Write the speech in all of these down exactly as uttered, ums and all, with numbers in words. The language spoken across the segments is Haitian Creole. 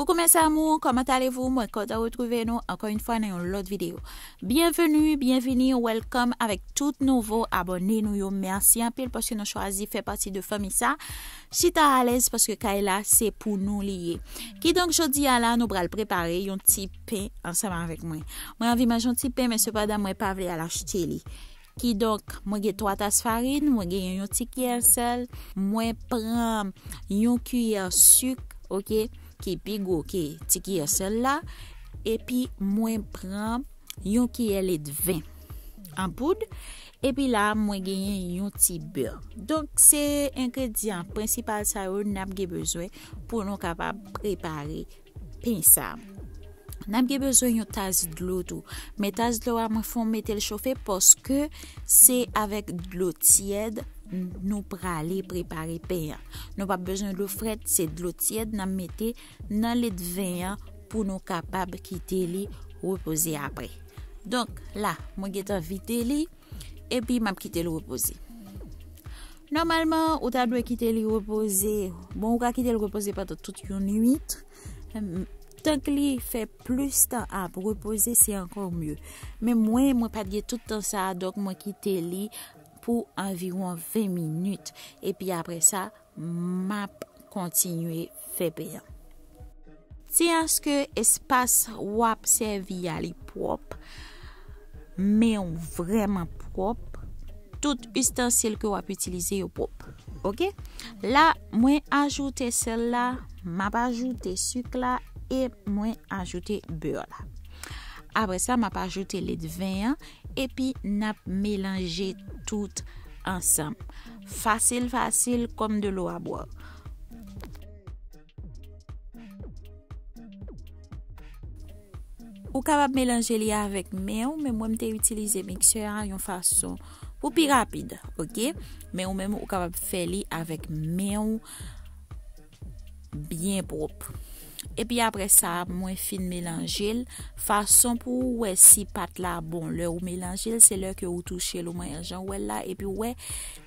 Coucou mes amours, comment allez-vous? Mwen kontan retwouve nou ankò yon fwa nan yon lòt videyo. Byenveni, byenvini, welcome avèk tout nouvo abòne nou yo. Mèsi anpil paske nou chwazi fè pati de fanmi sa. Chita alèz paske kay la se pou nou li ye. Kidonk jodi a la nou pral prepare yon ti pen ansanm avèk mwen. Mwen anvi manje yon ti pen men sepandan mwen pa vle al achte li. Kidonk, mwen gen twa tas farin, mwen gen yon ti kiyè sèl, mwen pran yon kiyè sik, oke, ki pi gwo ke ti kiyè sèl la, epi mwen pran yon kiyè ledven an poud, epi la mwen genyen yon ti bè. Donk, se engredyan prensipal sa yo n ap gen bezwen pou nou kapab prepare pen sa. N ap gen bezwen yon tas dlo tou. Men tas dlo a mwen fè w mete l chofe paske se avèk dlo tyèd nou prale prepare pen an. Nou p ap bezwen dlo frèt, se dlo tyèd n ap mete nan ledven an pou nou kapab kite li repoze apre. Donk, la, mwen gentan vide li, epi m ap kite l repoze. Nòmalman, ou ta dwe kite li repoze. Bon, ou ka kite l repoze pandan tout yon nuit. Tank li fè plis tan ap repoze, se ankò mye. Men mwen, mwen pa t gen tout tan sa a, donk mwen kite li pou anviwon ven minit. Epi apre sa, m ap kontinye fè pen an. Tyen aske espas w ap sèvi a li pwòp, men w vrèman pwòp, tout istansil ke w ap itilize yo pwòp. Oke? La, mwen ajoute sèl la, m ap ajoute sik la e mwen ajoute bè la. Apre sa, m ap ajoute ledven an epi n ap melanje tout ansanm. Fasil, fasil, comme de l'eau à boire. Ou kapab melanje li avèk men w, men mwen m te itilize miksè a yon fason pou pi rapid, oke? Men ou menm ou kapab fè li avèk men w byen pwòp. Epi apre sa, mwen fin melanje l, fason pou ou wè si pat la bon lè ou melanje l, se lè ke ou touche l, ou mwen jan w wè l la, epi ou wè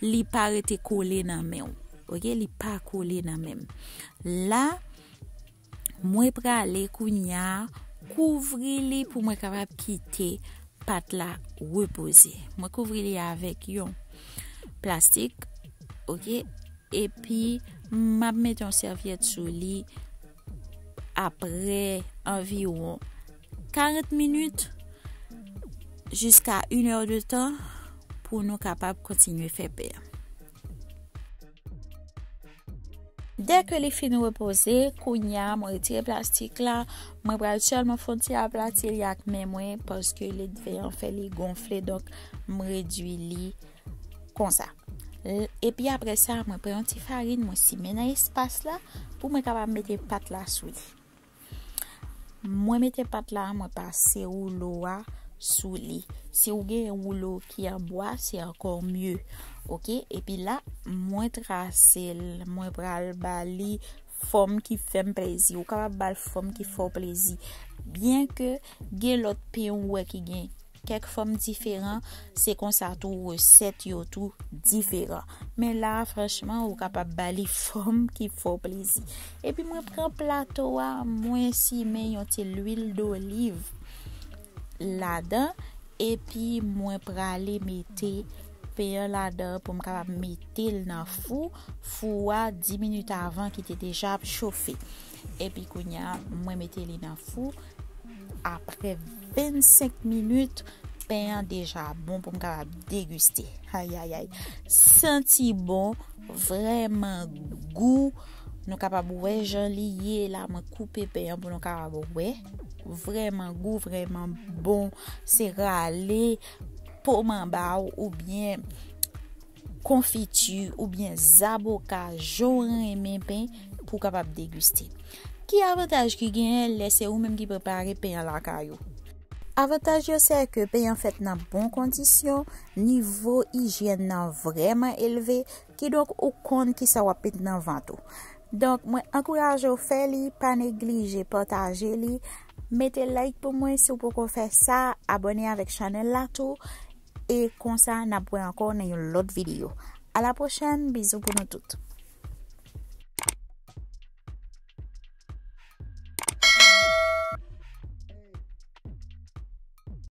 li pa rete kole nan men w. Oke, li pa kole nan men m. La, mwen prale kounye a kouvri li pou mwen kapab kite pat la repoze. Mwen kouvri li avèk yon plastik, oke, epi m ap mete yon sèvyèt sou li apre anviwon karant minit jiska inè de tan pou nou kapab kontinye fè pen an. Dèke li fin repoze, kounye a mwen retire plastik la, mwen pral sèlman fè yon ti aplati li ak men mwen paske ledven an fè li gonfle, donk m redui li konsa. L-, epi apre sa, mwen pran yon ti farin, mwen simen nan espas la pou mwen kapab mete pat la sou li. Mwen mete pat la, mwen pase woulo a sou li. Si w gen woulo ki an bwa, se ankò mye. Oke? Epi la, mwen trase l, mwen pral ba li fòm ki fè m plezi. Ou kapab ba l fòm ki fè w plezi. Byenke gen lòt pen ou wè ki gen kèk fòm diferan, se konsa tou resèt yo tou diferan. Men la, franchman, ou kapab ba li fòm ki fè w plezi. Epi mwen pran plato a, mwen simen yon ti lwil doliv ladan, epi mwen prale mete pen an ladan pou m kapab mete l nan fou. Fou a, dis minit avan ki te deja ap chofe. Epi kounye a, mwen mete li nan fou. Apre vennsenk minit, pen an deja bon pou m kapab degiste. Ayayay. Santi bon, vrèman gou. Nou kapab wè jan li ye la, mwen koupe pen an pou nou kapab wè. Vrèman gou, vrèman bon. Se rale po manba w oubyen konfiti oubyen zaboka, jan w renmen pen pou w kapab degiste. Ki avantaj ki genyen lè se ou menm ki prepare pen an lakay ou? Avantaj yo se ke pen an fèt nan bon kondisyon, nivo ijyèn nan vrèman elve, kidonk ou konn kisa w ap met nan vant ou. Donk, mwen ankouraje w fè li, pa neglije pataje li, mete like pou mwen si w poko fè sa, abòne avèk chanèl la tou, e konsa n ap wè ankò nan yon lòt videyo. A la pwochèn, bizou pou nou tout.